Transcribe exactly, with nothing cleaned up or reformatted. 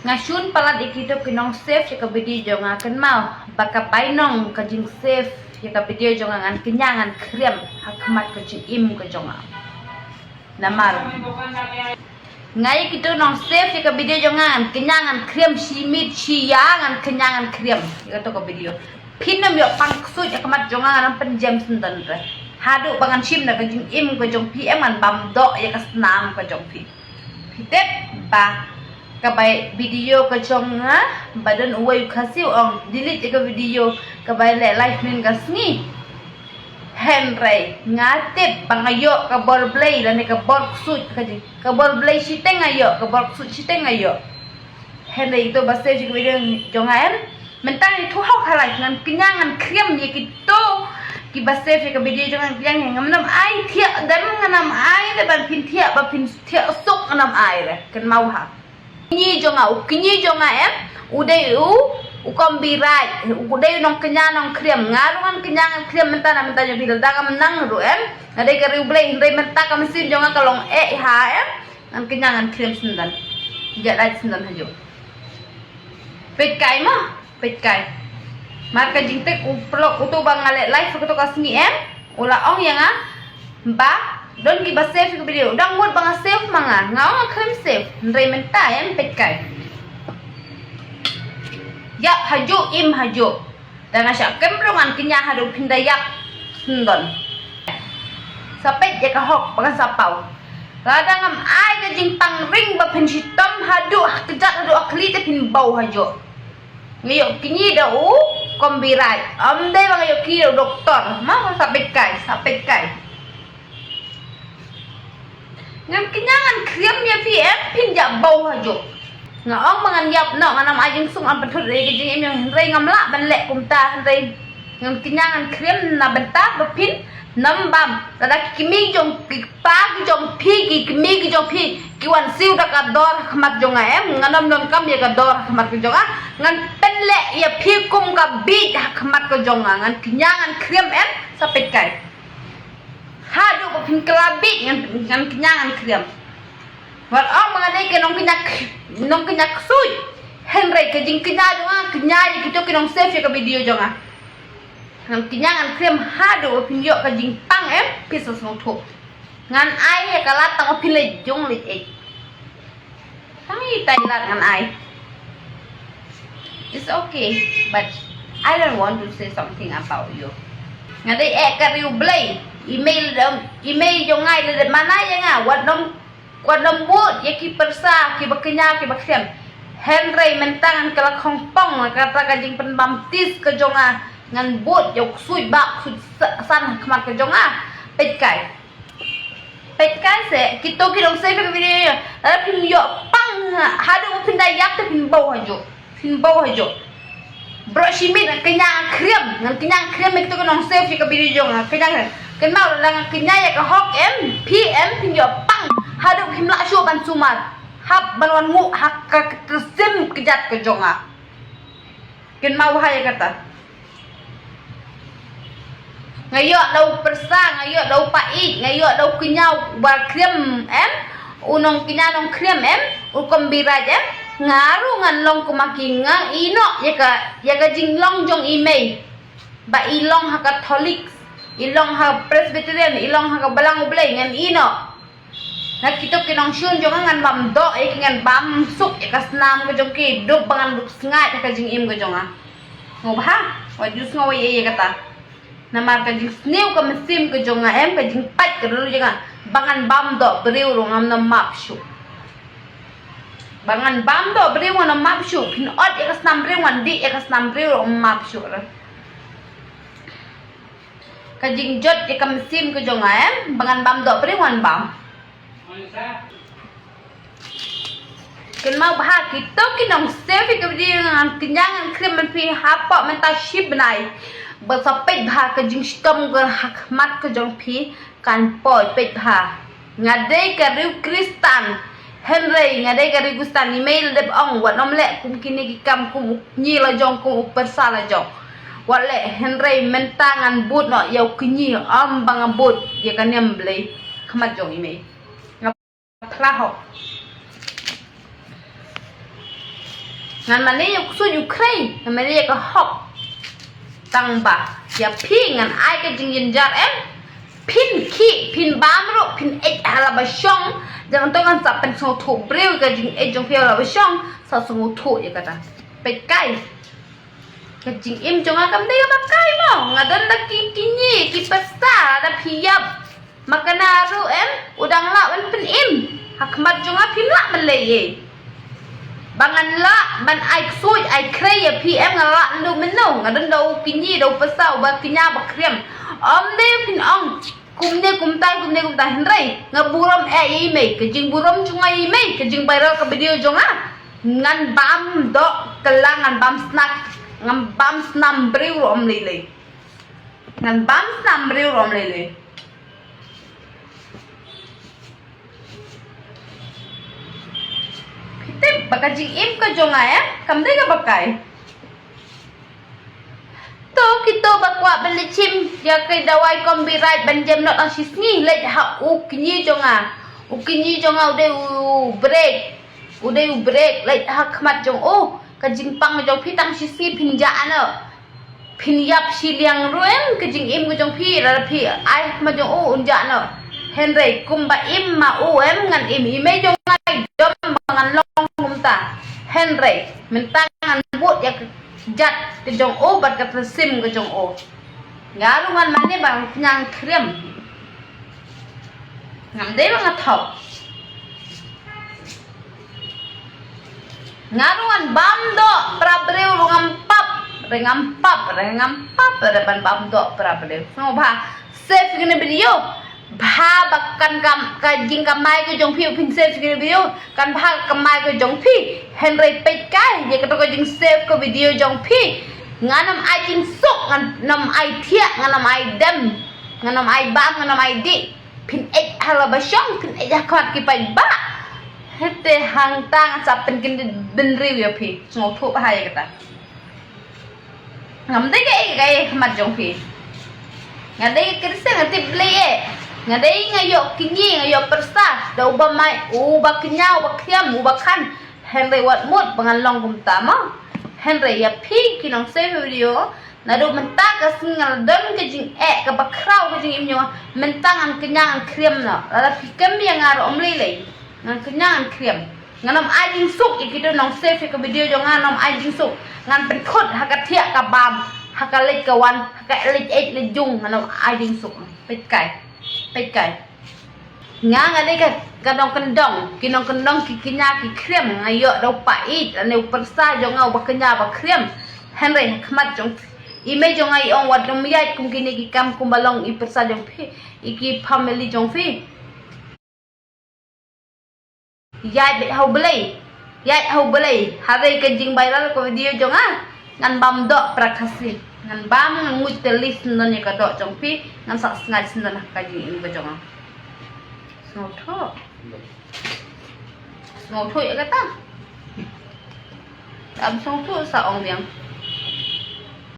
Nga shun palat ïa kito ki nong save ïa ka video jong nga, kynmaw ba ka bainong ka jing save ïa ka video jong nga, ngan kñia ngan khriam ha khmat ka jingim ka jong nga. Namar nga ïa kito nong save ïa ka video jong nga, ngan kñia ngan khriam shi miet shi ya, ngan kñia ngan khriam ïa kato ka video. Phin ym ïoh pang ksuid ha khmat jong nga, ngan ym pynjem sngewdon re. Haduh ba ngan shim na ka jingim ka jong phi em, ngan bam doh ïa ka snam ka jong phi. Phi tip ba ka bai video ka jong nga, ba don uwei u Khasi u ong delete ïa ka video, ka bai leh live mynne ka sngi. Hynrei nga tip ba nga ïoh ka bor Blei lane ka bor ksuid, ka jing ka bor Blei shiteng nga ïoh, ka bor ksuid shiteng nga ïoh. Hynrei ito ba save ïa ka video jong nga em, mynta ngi thoh ha ka live, ngan kñia ngan khriam ïa kito kiba save ïa ka video jong nga, ngan kñia, ngan ym ai thiah dem, ngan ym ai de ban phin thiah, ba phin thiah suk, ngan ym ai re. Kynmaw ha kñi jong nga, u kñi jong nga em, u dei u, u Kombi Raij, u dei u nongkñia nongkhriam. Nga ruh ngan kñia ngan khriam mynta na mynta jong phi, lada ngam nang ruh em, nga dei ka riewblei, hynrei mynta ka mynsiem jong nga ka long eh ha em, ngan kñia ngan khriam sngewdon. Ïa dei sngewdon hajuh. Peit kai mo, peit kai. Mar ka jingtek u paralok uto ba nga leh live kato ka sngi em, u la ong ïa nga ba don kiba save ïa ka video. Dang mut ba nga save ma nga, nga ong nga khlem save. Hynrei mynta em, peit kai. Ïap hajuh, im hajuh. Da nga shah kem ruh ngan kñia haduh phin da ïap sngewdon. Sa peit ïa ka hok ba kan sa paw. Lada ngam ai ka jingpang ring ba phin shitom haduh ha kjat haduh ha khlieh te phin baw hajuh. Nga ïoh kñi da u Kombi Raij. Ym dei ba nga ïoh kñi da u doktor. Ma, sa peit kai, sa peit kai. Ngan kñia ngan khriam ïa phi em, phin ïa baw hajuh. Nga ong ba ngan ïap noh, ngan ym ai jingsuk, ngan pynthut ïa ka jingim jong, hynrei ngam lah ban leh kumta, hynrei ngan kñia ngan khriam na bynta ba phin nym bam. Lada ki kmie jong, ki kpa ki jong phi, ki kmie ki jong phi ki wan siew da ka dor ha khmat jong nga em, ngan ym donkam ïa ka dor ha khmat ka jong nga. Ngan pynleh ïa phi kum ka bieit ha khmat ka jong nga. Ngan kñia ngan khriam em, sa peit kai. Haduh ba phin kylla bieit ngan, ngan kñia ngan khriam. Wat ong ba nga dei ka nongkñia, nongkñia ksuid. Hynrei ka jingkñia jong nga, kñia ïa kito ki nong save ïa ka video jong nga. Ngan kñia ngan khriam haduh ba phin ïoh ka jingpang em, phi sa sngewthuh. Ngan ai ïa ka lad tang ba phin leit jong leit ei. Tang itai lad ngan ai. It's okay, but I don't want to say something about you. Nga dei eh ka riewblei. I mei, i mei jong nga i la dep mana ïa nga, wat nym, wat nym bud ïa ki pyrsa kiba kñia kiba khriam. Hynrei mynta ngan kylla khongpong na kata ka jingpynbaptis ka jong nga, ngan bud ïa u ksuid ba ksuid sa-, san ha khmat ka jong nga. Peit kai. Peit kai se, kito ki nong save ïa ka video. Lada phin ïoh pang ha, haduh ba phin da ïap te phin baw hajuh. Phin baw hajuh. Baroh shi miet ngan kñia ngan khriam, ngan kñia ngan khriam ïa kito ki nong save ïa ka video jong nga, kñia ngan khriam. Kynmaw lada ngan kñia ïa ka hok em, phi em, phin ïoh pang. Haduh phim lah shuh ban sumar. Hap ban wan nguh ha ka ktien kjat ka jong nga. Kynmaw ha ïa kata. Nga ïoh da u pyrsa, nga ïoh da u pait, nga ïoh da u kñia uba khriam em, u nongkñia nongkhriam em, u Kombi Raij em. Nga ruh ngan long kum ma ki, nga ïeh noh ïa ka, ïa ka jinglong jong i mei. Ba i long ha Catholic, i long ha Presbyterian, i long ha ka Balang U Blei, ngan ïeh noh. Na kito ki nongshun jong nga ngan bam doh ïa ki, ngan bam suk ïa ka snam ka jong ki, duk ba ngan duk sngaid ha ka jingim ka jong nga. Sngewbha, wat ju sngew ïa, ïa kata. Namar ka jingsniew ka mynsiem ka jong nga em, ka jingpait ka dulu jong nga, ba ngan bam doh briew ruh ngam nym map shuh. Ba ngan bam doh briew ngam nym map shuh, phin ot ïa ka snam briew ngan dih ïa ka snam briew ruh ngam map shuh re. Ka jingjot ïa ka mynsiem ka jong nga em, ba ngan bam doh briew ngan bam. Kynmaw bha kito ki nong save ïa ka video, ngan kñia ngan khriam ban phi hapoh mynta shi bnai. Ba sa peit bha ka jingshitom ka ha khmat ka jong phi kan poi, peit bha. Nga dei ka riew Khristan. Hynrei nga dei ka riew Khristan, i mei la dep ong wat nym leh kum kine ki kam, kum u kñi la jong, kum u pyrsa la jong. Wat leh, hynrei mynta ngan bud noh ïa u kñi, ym ba nga bud ïa ka niam Blei ha khmat jong i mei. Nga phla hok. Ngan mane ïa u ksuid u khrei, ngan mane ïa ka hok. Tang ba ïa phi ngan ai ka jingjynjar em. Phin khih, phin bam ruh, phin eit ha laba shong. Jang to ngan sa pynsngewthuh briew ka jingeit jong phi ha laba shong. Sa sngewthuh ïa kata. Peit kai. Ka jingim jong nga kam dei kaba kai mo. Nga don da ki kñi, ki pisa, da phi ïap. Ma kane ruh em, u dang lah ban pynim. Ha khmat jong nga phim lah ban leh ei. Ba ngan lah ban ai ksuid, ai khrei ïa phi em, nga lah naduh mynno. Nga don da u kñi, da u pisa, uba kñia ba khriam. Ym dei phin ong kumne kumtai, kumne kumtai, hynrei nga burom eh ïa i mei. Ka jingburom jong nga ïa i mei, ka jingviral ka video jong nga. Ngan bam doh kylla, ngan bam snak, ngan bam snam briew ruh ym lei lei. Ngan bam snam briew ruh ym lei lei. Phi tip ba ka jingim ka jong nga em, kam dei kaba kai. To kito ba kwah ban leit shim ïa ka dawai Combirite ban jem noh tang shi sngi, leit ha u kñi jong nga. U kñi jong nga u dei u brek. U dei u brek, leit ha khmat jong u. Ka jingpang jong phi tang shi sngi phin jah noh. Phin ïap shiliang ruh em, ka jingim ka jong phi, lada phi ai ha khmat jong u, un jah noh. Hynrei kumba im ma u em, ngan im, i mei jong nga i dom ba ngan long kumta. Hynrei mynta ngan bud ïa ka jait ka jong u bad ka tyrsim ka jong u. Nga ruh ngan mane ba ngan kñia khriam. Ngam dei ba nga thok. Nga ruh ngan bam doh para briew ruh ngam pap, re ngam pap, re ngam pap, re ban bam doh para briew. Sngewbha save ïa kane video. Bha ba kan kam, ka jingkamai ka jong phi, phin save ïa kane video. Kan bha ka kamai ka jong phi. Hynrei peit kai, ïa kato ka jingsave ka video jong phi. Ngan ym ai jingsuk, ngan ym ai thiah, ngan ym ai dem. Ngan ym ai bam, ngan ym ai dih. Phin eit ha laba shong, phin eit ha khmat ki paidbah. Hynrei hangta ngan sa pynkyndit bynriew ïa phi. Sngewthuh bha ïa kata. Ngam dei kaei kaei ha khmat jong phi. Nga dei ka Khristan, nga tip Blei eh. Nga dei, nga ïoh kñi, nga ïoh pyrsa da uba mai, uba kñia, uba khriam, uba khan. Hynrei wat mut ba ngan long kumta mo. Hynrei ïa phi ki nongsave video, naduh mynta ka sngi nga la don ka jingeh kaba khraw ka jingim jong nga. Mynta ngan kñia, ngan khriam noh. Lada phi kem ïa nga ruh ym lei lei. Ngan kñia, ngan khriam. Ngan ym ai jingsuk ïa kito nongsave ïa ka video jong nga, ngan ym ai jingsuk. Ngan pynkhot ha ka thiah ka bam, ha ka leit ka wan, ha ka leit eit leit jung, ngan ym ai jingsuk. Peit kai. Peit kai. Nga, nga dei ka, ka nongkyndong, ki nongkyndong ki kñia ki khriam, nga ïoh da u pait lane u pyrsa jong nga uba kñia ba khriam. Hynrei ha khmat jong i mei jong nga i ong wat nym ïaid kum kine ki kam kumba long i pyrsa jong phi, i ki family jong phi. Ïaid beit ha u Blei. Ïaid ha u Blei. Hynrei ka jingviral ka video jong nga, ngan bam doh para Khasi. Ngan bam, ngan nguid tylli syndon ïa ka doh jong phi. Ngan sa sngaid syndon ha ka jingim ka jong nga. Sngewthuh. Sngewthuh ïa kata. Ym sngewthuh sa ong biang.